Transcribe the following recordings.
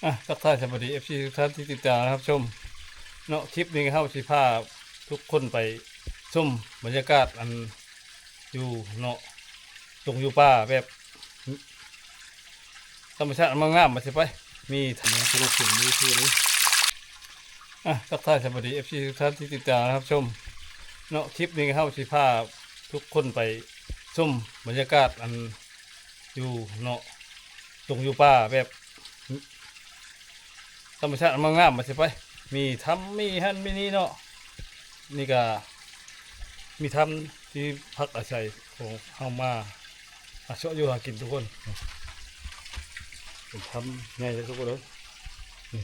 ອ່ະ ທັກທາຍສະບາຍດີ ເອັຟຊີ ທຸກທ່ານທີ່ຕິດຕາມຮັບຊົມເນາະ. ຄລິບນີ້ເຮົາຊິພາທຸກຄົນໄປຊົມບັນຍາກາດອັນຢູ່ເນາະ ຕົງຢູ່ປ່າແບບ ທຳມະຊາດງາມໆ ວ່າຊິໄປ ມີທັງສະໜຸກສົນດີຄືເດ້. ອ່ະ ທັກທາຍສະບາຍດີ ເອັຟຊີ ທຸກທ່ານທີ່ຕິດຕາມຮັບຊົມເນາະ. ຄລິບນີ້ເຮົາຊິພາທຸກຄົນໄປຊົມບັນຍາກາດອັນຢູ່ເນາະ ຕົງຢູ່ປ່າແບບ ທຳມະຊາດງາມໆ ວ່າຊິໄປ ມີຖ້ຳ ມີຫັ້ນມີນີ້ເນາະ. ນີ້ກະມີຖ້ຳທີ່ພັກອາໄສຂອງເຮົາມາຫາເຊາະຢູ່ຫາກິນທຸກຄົນ. ເປັນຖ້ຳໃຫຍ່ເດ້ທຸກຄົນເອີຍ. ນີ້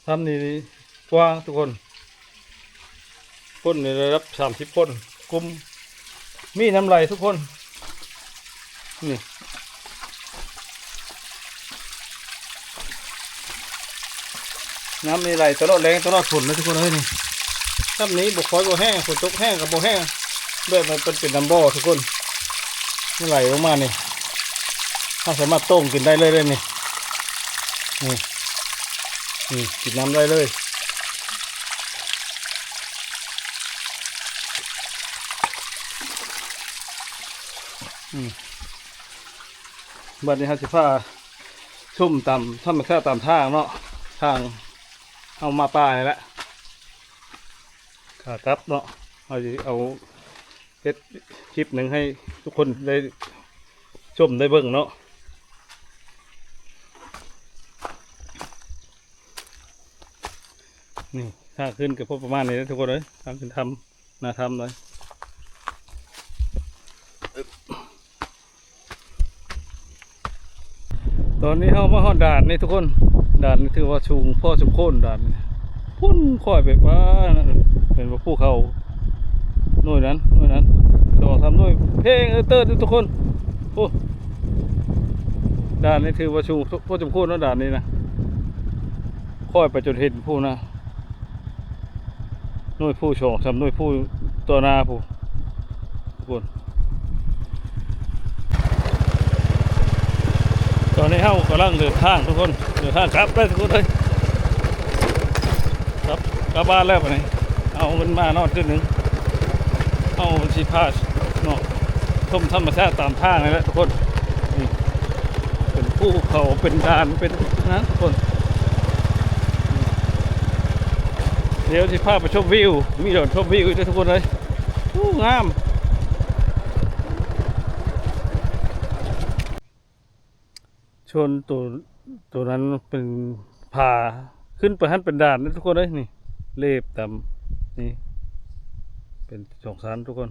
ຖ້ຳນີ້ກວ້າງທຸກຄົນ ຄົນໃນລະດັບສາມສິບຄົນ ກຸມ ມີນ້ຳໄຫຼທຸກຄົນ. ນີ້ ນ້ຳນີ້ໄຫຼຕະຫຼອດແລ້ງຕະຫຼອດຝົນເລີຍທຸກຄົນເອີຍ. ນີ້ ຖ້ຳນີ້ບໍ່ຄ່ອຍບໍ່ແຫ້ງ ຝົນຕົກແຫ້ງກໍບໍ່ແຫ້ງ ແບບມັນເປັນ ເປັນນ້ຳບໍ່ທຸກຄົນ ມັນໄຫຼລົງມານີ້ ເຮົາສາມາດຕົ້ງກິນໄດ້ເລີຍເດ້ນີ້. ນີ້ ນີ້ ກິນນ້ຳໄດ້ເລີຍ. ອືມ ບັດນີ້ເຮົາຊິພາຊົມຕາມທຳມະຊາດຕາມທາງເນາະ ທາງເຮົາມາປ່ານີ້ແຫຼະ. ຂາກັບເນາະ ເຮົາຊິເອົາເຮັດຄລິບໜຶ່ງໃຫ້ທຸກຄົນໄດ້ຊົມໄດ້ເບິ່ງເນາະ. ນີ້ ທາງຂຶ້ນກໍພໍປະມານນີ້ແຫຼະທຸກຄົນເອີຍ ທາງຂຶ້ນຖ້ຳ ໜ້າຖ້ຳເລີຍ. ຕອນນີ້ເຮົາມາຮອດດ່ານນີ້ທຸກຄົນ ດ່ານນີ້ຖືວ່າສູງພໍສົມຄວນ ດ່ານນີ້ພຸ້ນ ຄ່ອຍໄປປານ ເຫັນບໍ່ ພູເຂົາ ໜ່ວຍນັ້ນ ໜ່ວຍນັ້ນ ສອງສາມໜ່ວຍ ເພງເອີເຕີດຢູ່ທຸກຄົນ. ໂອ້ ດ່ານນີ້ຖືວ່າສູງພໍສົມຄວນເນາະ ດ່ານນີ້ນະ ຄ່ອຍໄປຈົນເຫັນພຸ້ນນະ. ໜ່ວຍພູສອງສາມໜ່ວຍພູຕໍ່ໜ້າພຸ້ນ ທຸກຄົນ. ຕອນນີ້ເຮົາກຳລັງເດີນທາງທຸກຄົນ ເດີນທາງກັບໄດ້ທຸກຄົນເອີຍ ກັບ ກັບບ້ານແລ້ວບັດນີ້ ເອົາເງິນມານອນຄືນໜຶ່ງ ເຮົາຊິພາເນາະ ຊົມທຳມະຊາດຕາມທາງນີ້ແຫຼະທຸກຄົນ. ນີ້ ເປັນພູເຂົາ ເປັນດ່ານ ເປັນນັ້ນທຸກຄົນ. ດຽວຊິພາໄປຊົມວິວ ມີບ່ອນຊົມວິວອີກເດີທຸກຄົນເອີຍ. ໂອ້ ງາມ ສ່ວນໂຕ ໂຕນັ້ນເປັນຜາ ຂຶ້ນໄປຫັ້ນເປັນດ່ານເດີທຸກຄົນເອີຍ. ນີ້ ເລບຕາມ ນີ້ ເປັນສອງຊັ້ນທຸກຄົນ.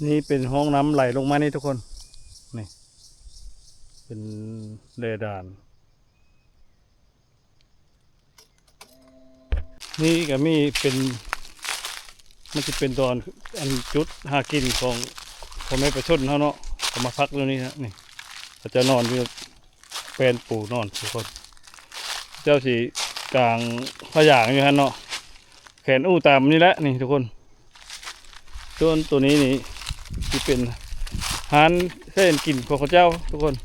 ນີ້ເປັນຮ່ອງນ້ຳໄຫຼລົງມານີ້ທຸກຄົນ ນີ້ ເປັນແລດ່ານ. ນີ້ກໍມີເປັນ ມັນຊິເປັນດອນ ອັນ ຈຸດຫາກິນຂອງພໍ່ແມ່ປະຊາຊົນເຮົາເນາະ ກໍມາພັກຢູ່ນີ້ນະ. ນີ້ ເຂົາເຈົ້ານອນຢູ່ ແປ້ນປູນອນທຸກຄົນ ເຂົາເຈົ້າຊິກາງຜ້າຢາງຢູ່ຫັ້ນເນາະ ແຂນອູ່ຕາມນີ້ແຫຼະນີ້ທຸກຄົນ. ສ່ວນໂຕນີ້ນີ້ຊິເປັນຮ້ານໃຊ້ກິນຂອງເຂົາເຈົ້າທຸກຄົນ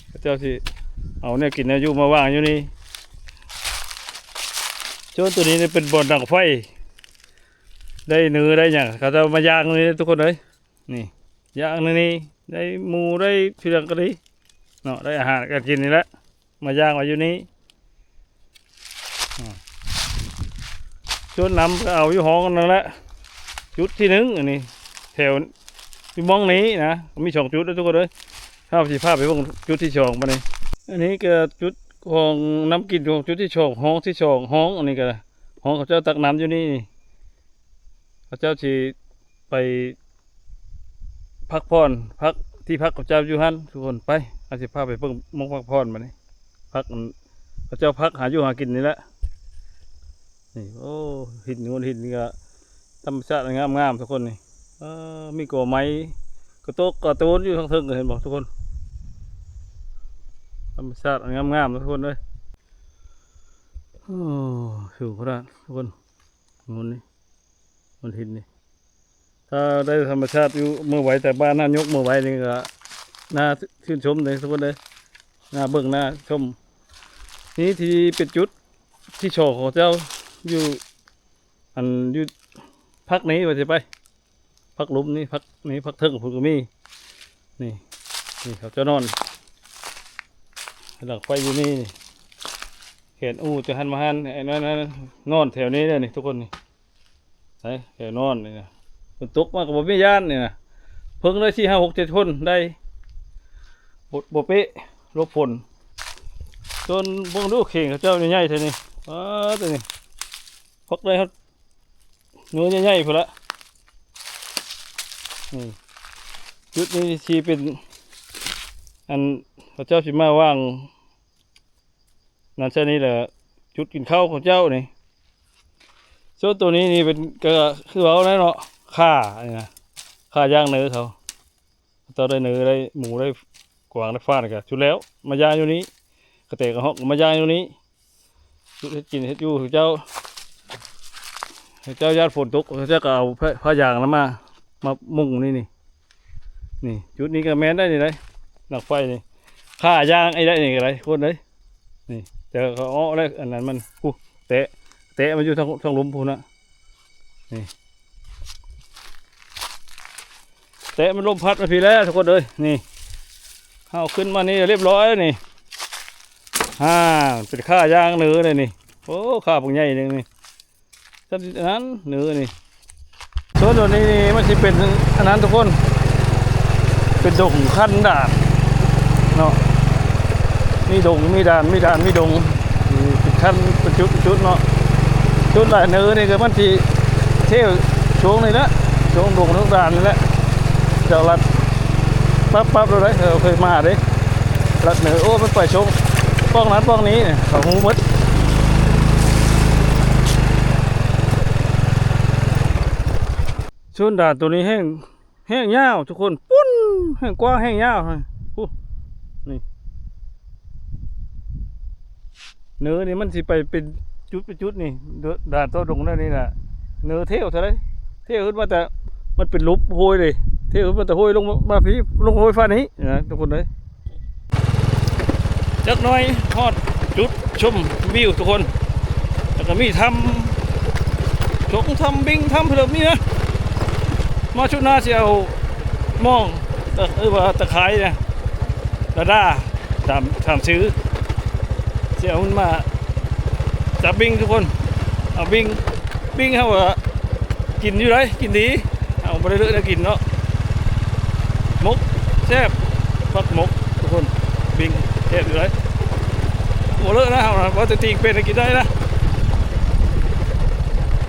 ເຂົາເຈົ້າຊິເອົາແນວກິນແນວຢູ່ມາວາງຢູ່ນີ້. ສ່ວນໂຕນີ້ນີ້ເປັນບ່ອນດັງໄຟ ໄດ້ເນື້ອໄດ້ຫຍັງ ເຂົາເຈົ້າມາຍ່າງນີ້ທຸກຄົນເອີຍ. ນີ້ ຍ່າງໃນນີ້ ໄດ້ໝູ ໄດ້ເຄື່ອງກໍດີເນາະ ໄດ້ອາຫານການກິນນີ້ແຫຼະ ມາຍ່າງໄວ້ຢູ່ນີ້. ອາ ສ່ວນນ້ຳກໍເອົາຢູ່ຫ້ອງນັ້ນແຫຼະ ຈຸດທີໜຶ່ງ ອັນນີ້ ແຖວຢູ່ໝ່ອງນີ້ນະ ມີສອງຈຸດເດີທຸກຄົນເອີຍ. ເຮົາຊິພາໄປເບິ່ງຈຸດທີສອງບັດນີ້. ອັນນີ້ກໍຈຸດຂອງນ້ຳກິນຂອງຈຸດທີສອງ ຫ້ອງທີສອງ ຫ້ອງ ອັນນີ້ກໍຫ້ອງເຂົາເຈົ້າຕັກນ້ຳຢູ່ນີ້. ເຂົາເຈົ້າຊິໄປພັກຜ່ອນ ພັກ ທີ່ພັກເຂົາເຈົ້າຢູ່ຫັ້ນທຸກຄົນ. ໄປ ເຮົາຊິພາໄປເບິ່ງໝ່ອງພັກຜ່ອນບັດນີ້ ພັກ ເຂົາເຈົ້າພັກຫາຢູ່ຫາກິນນີ້ແຫຼະ. ນີ້ ໂອ້ ຫີນໂງ່ນຫີນນີ້ກໍທຳມະຊາດງາມໆ ທຸກຄົນນີ້. ເອີ ມີກົກໄມ້ ກະຕົກກະໂຕນຢູ່ທາງເທິງ ເຫັນບໍ່ທຸກຄົນ? ທຳມະຊາດງາມໆ ທຸກຄົນເອີຍ. ໂອ້ ສູງຂະໜາດ ທຸກຄົນ ໂງ່ນນີ້ ໂງ່ນຫີນນີ້. ຖ້າໄດ້ທຳມະຊາດຢູ່ເມືອໄວ ແຕ່ບ້ານເຮົາຍົກເມືອໄວນີ້ກໍ ໜ້າຊື່ນຊົມເດ້ທຸກຄົນເດີ ໜ້າເບິ່ງໜ້າຊົມ. ນີ້ທີ່ເປັນຈຸດທີ່ສອງຂອງເຈົ້າຢູ່ ອັນຢູ່ພັກນີ້ວ່າຊິໄປ ພັກລຸ່ມນີ້ ພັກນີ້ ພັກເທິງພຸ້ນກໍມີ. ນີ້ ນີ້ເຂົາເຈົ້ານອນ ຫຼັງໄຟຢູ່ນີ້ ນີ້ ແຂນອູ່ຈາກຫັ້ນມາຫັ້ນ ໄອ້ນັ້ນ ນັ້ນ ນອນແຖວນີ້ເດີນີ້ທຸກຄົນນີ້ ໃສ່ແຖວນອນນີ້ນະ. ຝົນຕົກມາກໍບໍ່ມີຢ້ານນີ້ນະ ເພິ່ງໄດ້ສີ່ ຫ້າ ຫົກ ເຈັດຄົນໄດ້ ບໍ່ ບໍ່ເປະ ຫຼົບຝົນ. ຈົນເບິ່ງດູເຂ່ງເຂົາເຈົ້າໃຫຍ່ໆແທ້ນີ້ ປາດ ຕົວນີ້ ພັກໄດ້ຮອດ ໜ່ວຍໃຫຍ່ໆພຸ້ນລະ. ນີ້ ຈຸດນີ້ຊິເປັນ ອັນ ເຂົາເຈົ້າຊິມາວາງນັ້ນໃສ່ນີ້ແຫຼະ ຈຸດກິນເຂົ້າຂອງເຈົ້ານີ້. ສ່ວນໂຕນີ້ນີ້ເປັນ ກໍຄືເວົ້າແຫຼະເນາະ ຂ້ານີ້ນະ ຂ້າຢ່າງເນີເຂົາ ເຈົ້າໄດ້ເນີໄດ້ໝູໄດ້ກວາງໄດ້ຟານກໍສຸດແລ້ວ ມາຍ່າງຢູ່ນີ້ ກະແຕກະຮອກມາຍ່າງຢູ່ນີ້. ເຮັດກິນເຮັດຢູ່ ເຈົ້າ ເຈົ້າຢ້ານຝົນຕົກ ເຈົ້າກໍເອົາຜ້າ ຜ້າຢາງນັ້ນມາ ມາມຸງນີ້ ນີ້ ນີ້ ຈຸດນີ້ກໍແມ່ນໄດ໋ນີ້ໄດ໋ ຫຼັງໄຟນີ້ ຂ້າຢ່າງໄອ້ໄດ໋ນີ້ກໍໄດ້ຄົນເອີຍ. ນີ້ ແຕ່ເຂົາເອາະແລ້ວ ອັນນັ້ນມັນ ຜູ້ ແຕະ ແຕະມັນຢູ່ທາງ ທາງລຸ່ມພຸ້ນນະ ນີ້ ແຕະມັນລົມພັດມາພີ້ແລ້ວທຸກຄົນເອີຍ. ນີ້ ເຮົາຂຶ້ນມານີ້ລຽບຮ້ອຍແລ້ວນີ້. ອ່າ ເປັນຂ້າຢ່າງເນີເລີຍນີ້ ໂອ້ ຂ້າບັກໃຫຍ່ໜຶ່ງນີ້ ສ່ຳອັນນັ້ນເນີນີ້. ສ່ວນຕົວນີ້ນີ້ມັນຊິເປັນອັນນັ້ນທຸກຄົນ ເປັນດົງຄັນດານເນາະ ມີດົງ ມີດານ ມີດານ ມີດົງ ເປັນຄັນ ເປັນຈຸດ ເປັນຈຸດເນາະ. ສ່ວນຫຼາຍເນີນີ້ກໍມັນຊິເທວຊ່ວງນີ້ແຫຼະ ຊ່ວງດົງ ຊ່ວງດານນີ້ແຫຼະ ເຈົ້າລັດ ປັບປັບໂລດເດ້ ເອີ ເຄີຍມາເດ້ ລັດເນີ ໂອ້ ມັນໄປຊ່ວງ ປ້ອງນັ້ນປ້ອງນີ້ ເຂົາຮູ້ໝົດ. ຊົນດານໂຕນີ້ແຮ່ງ ແຮ່ງຍາວທຸກຄົນ ປຸ້ນ ແຮ່ງກວ້າງແຮ່ງຍາວພຸ້ນ ນີ້ ເນີນີ້ມັນຊິໄປເປັນຈຸດເປັນຈຸດນີ້ ດານຕໍ່ດົງແນວນີ້ນະ ເນີເທວເທົ່າໃດ ເທວຂຶ້ນມາແຕ່ ມັນເປັນຫຼຸບຫ້ວຍເດ້ ເທວຂຶ້ນມາແຕ່ຫ້ວຍລົງມາພີ້ ລົງຫ້ວຍຝັ່ງນີ້ນະທຸກຄົນເອີຍ. ຈັກໜ້ອຍຮອດຈຸດຊົມວິວທຸກຄົນ ແລ້ວກໍມີຖ້ຳ ຊົງຖ້ຳບິງ ຖ້ຳເພິ່ນມີນະ ມາຊຸດໜ້າຊິເອົາມອງ ເອີ ວ່າຕະຂ່າຍນະ ລາດາ ຕາມ ຕາມຊື່ ຊິເອົາມັນມາຈັບບິງທຸກຄົນ ເອົາບິງ ບິງເຮົາກໍກິນຢູ່ໃດ໋ ກິນດີ ເຮົາບໍ່ໄດ້ເລີກແນວກິນເນາະ ໝົກແຊບ ຜັກໝົກທຸກຄົນ ບິງແຊບຢູ່ໃດ໋ ບໍ່ເລີກນະ ເຮົານະ ວ່າແຕ່ຕີງເປັນກໍກິນໄດ້ນະ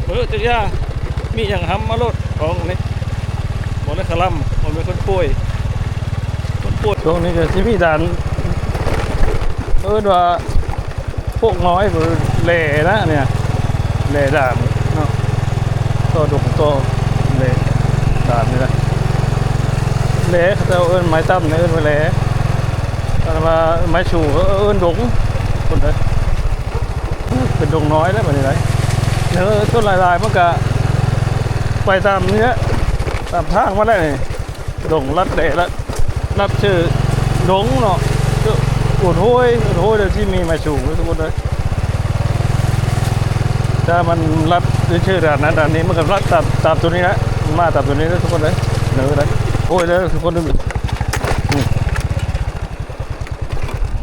ບໍ່ເລີກຈັກຢ່າງ ມີຫຍັງຫຳມາໂລດ ຂອງນີ້ ບໍ່ໄດ້ຄະລຳ ບໍ່ແມ່ນຄົນປ່ວຍ ຄົນປ່ວຍ. ຊ່ວງນີ້ກໍຊິມີດ່ານ ເອີ້ນວ່າ ພວກນ້ອຍ ແຫຼນະ ອັນນີ້ ແຫຼດ່ານເນາະ ຕໍ່ດົງຕໍ່ແຫຼດ່ານນີ້ນະ ແຫຼ ເຂົາເຈົ້າເອີ້ນໄມ້ຕ່ຳນີ້ ເອີ້ນວ່າແຫຼ ອັນວ່າໄມ້ສູງ ເອີ້ນດົງ ຄົນໃດ ເປັນດົງນ້ອຍແລ້ວບັດນີ້ໄດ໋ ເອີ ສ່ວນຫຼາຍໆ ມັນກະໄປຕາມນີ້ແຫຼະ ຕາມທາງມາແລ້ວນີ້ ດົງລັດແຫຼ ລັດ ລັດເຊີດົງເນາະ ໂອດໂຫຍ ໂອດໂຫຍ ແລ້ວທີ່ມີໄມ້ສູງເດີທຸກຄົນເດີ ຖ້າມັນລັດເຊີດ້ານນັ້ນດ້ານນີ້ ມັນກໍລັດຕາມ ຕາມຕົວນີ້ແຫຼະ ມາຕາມຕົວນີ້ເດີທຸກຄົນເດີ ເດີ ໂອ້ຍ ເດີທຸກຄົນເດີ ນີ້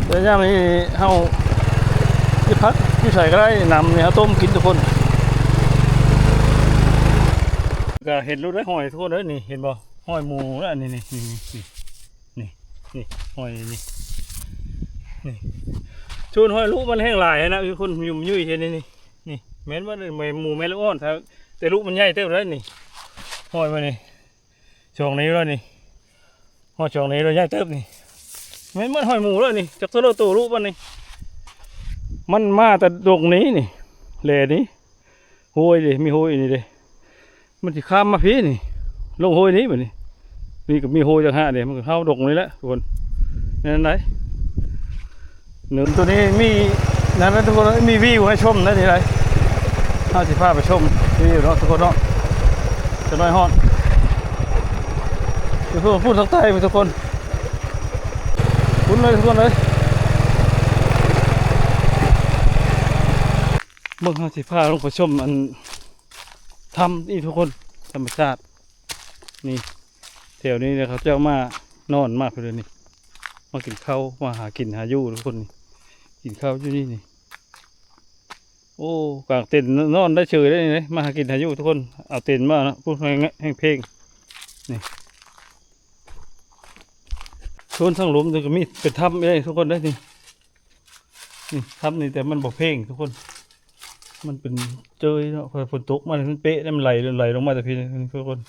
ແຕ່ຍາມນີ້ເຮົາຊິພັກຢູ່ໃສກໍໄດ້ ນ້ຳນີ້ເຮົາຕົ້ມກິນທຸກຄົນ ກໍເຫັນໂລດໄດ໋ ຮອຍທຸກຄົນເດີ ນີ້ເຫັນບໍ່ ຮອຍໝູນະ ນີ້ ນີ້ ນີ້ ນີ້ ນີ້ ນີ້ ຮອຍນີ້ ນີ້ ໂຊນຮອຍລຸມັນແຮ່ງຫຼາຍນະ ຄືຄົນຫຍຸ້ມຫຍຸ້ຍແທ້ນີ້ ນີ້ ນີ້ ແມ່ນບໍ່ ແມ່ນໝູແມ່ລູກອ່ອນ ແຕ່ລຸມັນໃຫຍ່ເຕີບໄດ໋ນີ້ ຮອຍມັນນີ້ ຊ່ອງນີ້ແລ້ວນີ້ ຮອດຊ່ອງນີ້ແລ້ວໃຫຍ່ເຕີບນີ້ ແມ່ນມັນຮອຍໝູແລ້ວນີ້ ຈັກໂຕລະໂຕລຸມັນນີ້ ມັນມາແຕ່ດົງນີ້ນີ້ ແຫຼນີ້ ໂຫຍເດ້ ມີໂຫຍນີ້ເດ້ ມັນຊິຂ້າມມາພີ້ນີ້ ລົງໂຫຍນີ້ບັດນີ້ ນີ້ກໍມີໂຫຍຕ່າງຫາກເດ້ ມັນກໍເຂົ້າດົງນີ້ແຫຼະທຸກຄົນ ແມ່ນໃດ ເນີໂຕນີ້ມີນັ້ນນະທຸກຄົນ ມີວິວໃຫ້ຊົມນະນີ້ໄດ໋ ເຮົາຊິພາໄປຊົມວິວເນາະທຸກຄົນເນາະ ຈັກໜ້ອຍຮອດ ຢູ່ພຸ້ນທາງໃຕ້ພຸ້ນທຸກຄົນ ເລີຍທຸກຄົນເລີຍ ເບິ່ງ ເຮົາຊິພາລົງໄປຊົມອັນ ຖ້ຳອີກທຸກຄົນ ທຳມະຊາດນີ້ ແຖວນີ້ເຂົາເຈົ້າມານອນມາພຸ້ນເລີຍນີ້ ມາກິນເຂົ້າ ມາຫາກິນຫາຢູ່ທຸກຄົນນີ້ ກິນເຂົ້າຢູ່ນີ້ນີ້. ໂອ້ ກາງເຕັນນອນໄດ້ເສີຍເດ້ນີ້ ມາຫາກິນຫາຢູ່ທຸກຄົນ ເອົາເຕັນມາເນາະ ພຸ້ນແຮງ ແຮງເພງນີ້. ໂຊນທາງລຸ່ມນີ້ກໍມີເປັນຖ້ຳເດ້ທຸກຄົນເດ້ນີ້ ນີ້ຖ້ຳນີ້ ແຕ່ມັນບໍ່ເພງທຸກຄົນ ມັນເປັນເຈີຍເນາະ ເວລາຝົນຕົກມານີ້ມັນເປະ ມັນໄຫຼ ໄຫຼລົງມາແຕ່ພີ້ທຸກຄົນ.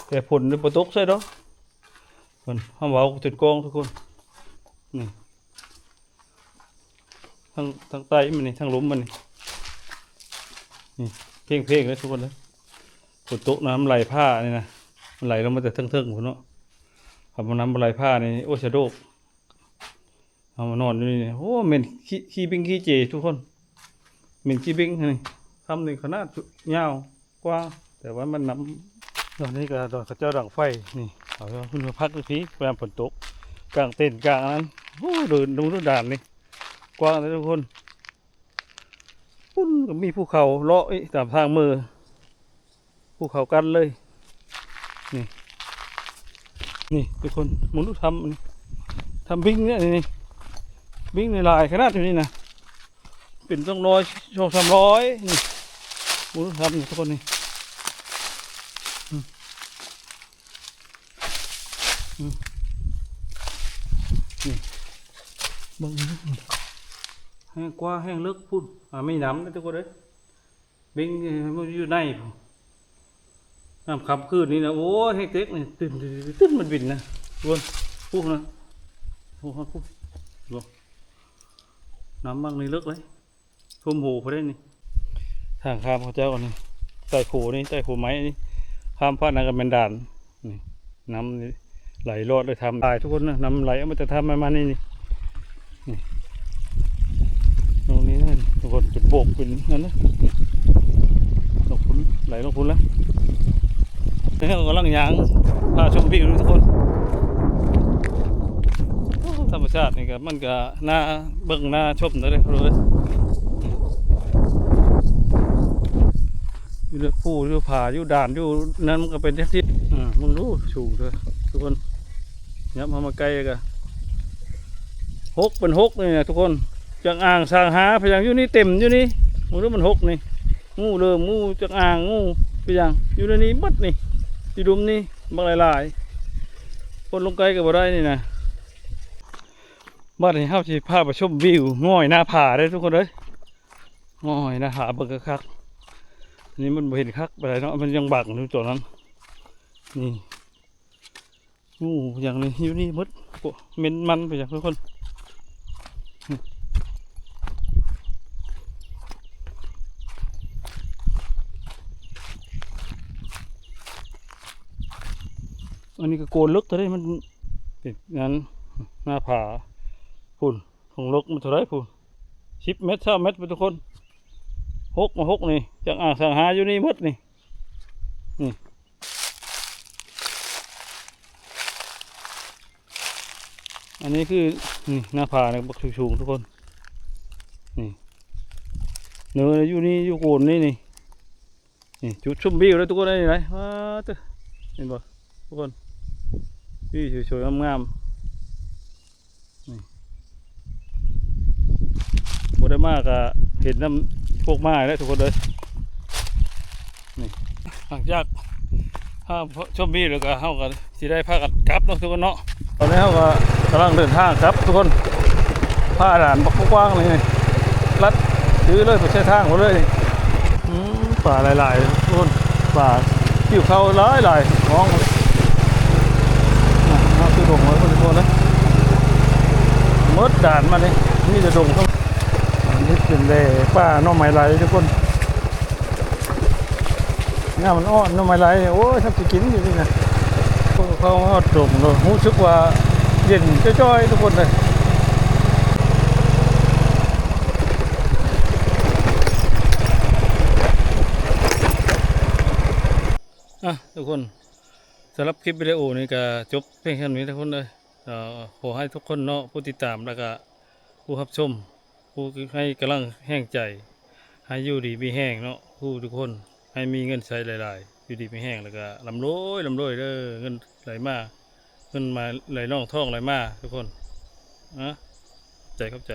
ແຕ່ຝົນນີ້ບໍ່ຕົກໃສ່ດອກ ເພິ່ນ ເຮົາເວົ້າຈົນກ້ອງທຸກຄົນ ນີ້ ທາງ ທາງໃຕ້ມັນນີ້ ທາງລຸ່ມມັນນີ້ ນີ້ເພງໆເລີຍທຸກຄົນເລີຍ ຝົນຕົກນ້ຳໄຫຼຜ່ານີ້ນະ ມັນໄຫຼລົງມາແຕ່ເທິງໆພຸ້ນເນາະ ຄັນບໍ່ນ້ຳບໍ່ໄຫຼຜ່ານີ້ ໂອ້ ສະໂດກ. ເຮົາມານອນຢູ່ນີ້ ໂອ້ ເໝັນຂີ້ ຂີ້ບິງຂີ້ເຈທຸກຄົນ ເໝັນຂີ້ບິງນີ້ ຖ້ຳນີ້ຂະໜາດຍາວກວ້າງ ແຕ່ວ່າມັນນ້ຳ ດອນນີ້ກໍດອນເຂົາເຈົ້າດັງໄຟນີ້ ເອົາເພິ່ນມາພັກຢູ່ພີ້ ຍາມຝົນຕົກ ກາງເຕັນກາງອັນນັ້ນ ໂອ້ ເດີນດູດ່ານນີ້ ກວ້າງເດ້ທຸກຄົນ ພຸ້ນກໍມີພູເຂົາເລາະອີກຕາມທາງເມືອ ພູເຂົາກັ້ນເລີຍ ນີ້ ນີ້ທຸກຄົນ ເບິ່ງດູຖ້ຳນີ້ ຖ້ຳບິງເດ້ນີ້ ບິງນີ້ຫຼາຍຂະໜາດຢູ່ນີ້ນະ ເປັນສອງຮ້ອຍ ສອງສາມຮ້ອຍນີ້ ເບິ່ງດູຖ້ຳນີ້ທຸກຄົນນີ້ ອືມ ອືມ ນີ້ ເບິ່ງ ແຮງກວ້າງແຮງເລິກພຸ້ນ ອ່າ ມີນ້ຳເດ້ທຸກຄົນເອີຍ ບິງຢູ່ໃນພຸ້ນ ນ້ຳຄ່ຳຄືນນີ້ນະ ໂອ້ຍ ແຮງເຕັກນີ້ ຕຶ້ນໆໆ ມັນບິນນະ ທຸກຄົນ ພຸ້ນນະ ພຸ້ນ ພຸ້ນ ເບິ່ງ ນ້ຳໝ່ອງນີ້ເລິກເລີຍ ຖ້ວມຫົວພຸ້ນເດ້ນີ້ ທາງຂ້າມເຂົາເຈົ້າອັນນີ້ ໃຕ້ໂຄນີ້ ໃຕ້ໂຄໄມ້ນີ້ ຂ້າມຟາກນັ້ນກໍແມ່ນດ່ານ ນີ້ ນ້ຳນີ້ໄຫຼລອດເລີຍ ຖ້ຳຫຼາຍທຸກຄົນນະ ນ້ຳໄຫຼອອກມາຈາກຖ້ຳມານີ້ນີ້ ນີ້ ຕົງນີ້ນະທຸກຄົນ ເປັນໂບກເປັນນັ້ນນະ ລົງພຸ້ນ ໄຫຼລົງພຸ້ນແລ້ວ ແລ້ວເຮົາກຳລັງຍ່າງພາຊົມວິວທຸກຄົນ ໂອ້ ທຳມະຊາດນີ້ກໍ ມັນກໍໜ້າເບິ່ງໜ້າຊົມເດ້ທຸກຄົນເອີຍ ຢູ່ເລິກພູ ຢູ່ຜາ ຢູ່ດ່ານ ຢູ່ນັ້ນມັນກໍເປັນຈັ່ງຊີ້ ອ່າ ເບິ່ງດູ ສູງເດີ້ທຸກຄົນ ຫຍັບເຂົ້າມາໃກ້ກໍ ຫົກເປັນຫົກນີ້ນະທຸກຄົນ ຈາກອ່າງຊາງຫາ ພະຍັງຢູ່ນີ້ເຕັມຢູ່ນີ້ ເບິ່ງດູ ມັນຫົກນີ້ ງູເລີມ ງູຈາກອ່າງ ງູພະຍັງ ຢູ່ໃນນີ້ໝົດນີ້ ຢູ່ລຸ່ມນີ້ບັກຫຼາຍໆ ຄົນລົງໃກ້ກໍບໍ່ໄດ້ນີ້ນະ. ບັດນີ້ເຮົາຊິພາໄປຊົມວິວຫງອຍໜ້າຜາເດີ້ທຸກຄົນເອີຍ ຫງອຍໜ້າຜາ ເບິ່ງຄັກໆ ອັນນີ້ມັນບໍ່ເຫັນຄັກປານໃດເນາະ ມັນຍັງບັງຢູ່ຕອນນັ້ນ ນີ້ ງູຫຍັງນີ້ຢູ່ນີ້ໝົດ ໂອ້ ເໝັນມັນໄປຫຍັງທຸກຄົນ ອັນນີ້ກໍໂກນເລິກເທົ່າໃດ ມັນເປັນງານໜ້າຜາພຸ້ນ ຂອງເລິກມັນເທົ່າໃດພຸ້ນ ສິບແມັດ ຊາວແມັດພຸ້ນທຸກຄົນ ຫົກມາຫົກນີ້ ຈາກອ່າງຊາງຫາຢູ່ນີ້ໝົດນີ້ ນີ້ ອັນນີ້ຄື ນີ້ ໜ້າຜານີ້ບັກສູງໆ ທຸກຄົນ ນີ້ ເນີນຢູ່ນີ້ ຢູ່ໂກນນີ້ ນີ້ ນີ້ ຈຸດຊົມວິວເດ້ທຸກຄົນ ອັນນີ້ໄດ໋ ວ້າ ເຕີ ເຫັນບໍ່ທຸກຄົນ ວິວສວຍໆ ງາມໆ ນີ້ ບໍ່ໄດ້ມາກະເຫັນນຳພວກໝາແຫຼະທຸກຄົນເອີຍ ນີ້ ຫຼັງຈາກພາຊົມວິວແລ້ວກະ ເຮົາກະຊິໄດ້ພາກັນກັບເນາະທຸກຄົນເນາະ ຕອນນີ້ເຮົາກະກຳລັງເດີນທາງກັບທຸກຄົນ ຜ່າດ່ານບັກກວ້າງນີ້ ລັດຈື່ເລີຍໄປໃສ່ທາງພຸ້ນເລີຍ ອືມ ປາຫຼາຍໆ ທຸກຄົນ ປາ ຫິວເຂົ້າຫຼາຍໆ ມອງ ອ່າ ເຮົາຄືດົງໄວ້ພຸ້ນທຸກຄົນເອີຍ ໝົດດ່ານມານີ້ ມີແຕ່ດົງ ອັນນີ້ເປັນແຫຼປ່າໜໍ່ໄມ້ໄຫຼທຸກຄົນ ຍາມມັນອ່ອນໜໍ່ໄມ້ໄຫຼ ໂອ້ຍ ສັກຊິກິນຢູ່ນີ້ນະ ເຂົ້າຮອດດົງແລ້ວ ຮູ້ສຶກວ່າເຢັນຈ້ອຍໆ ທຸກຄົນເອີຍ. ອ່ະ ທຸກຄົນ ສຳລັບຄລິບວິດີໂອນີ້ກໍຈົບພຽງເທົ່ານີ້ທຸກຄົນເອີຍ ເອີ ຂໍໃຫ້ທຸກຄົນເນາະ ຜູ້ຕິດຕາມ ແລ້ວກະຜູ້ຮັບຊົມ ຜູ້ໃຫ້ກຳລັງແຮງໃຈ ໃຫ້ຢູ່ດີມີແຮງເນາະ ທຸກຄົນ ໃຫ້ມີເງິນໃຊ້ຫຼາຍໆ ຢູ່ດີມີແຮງ ແລ້ວກະລ່ຳລວຍ ລ່ຳລວຍເດີ ເງິນໄຫຼມາ ເງິນມາໄຫຼນອງທອງໄຫຼມາ ທຸກຄົນນະ ຂອບໃຈ ຂອບໃຈ.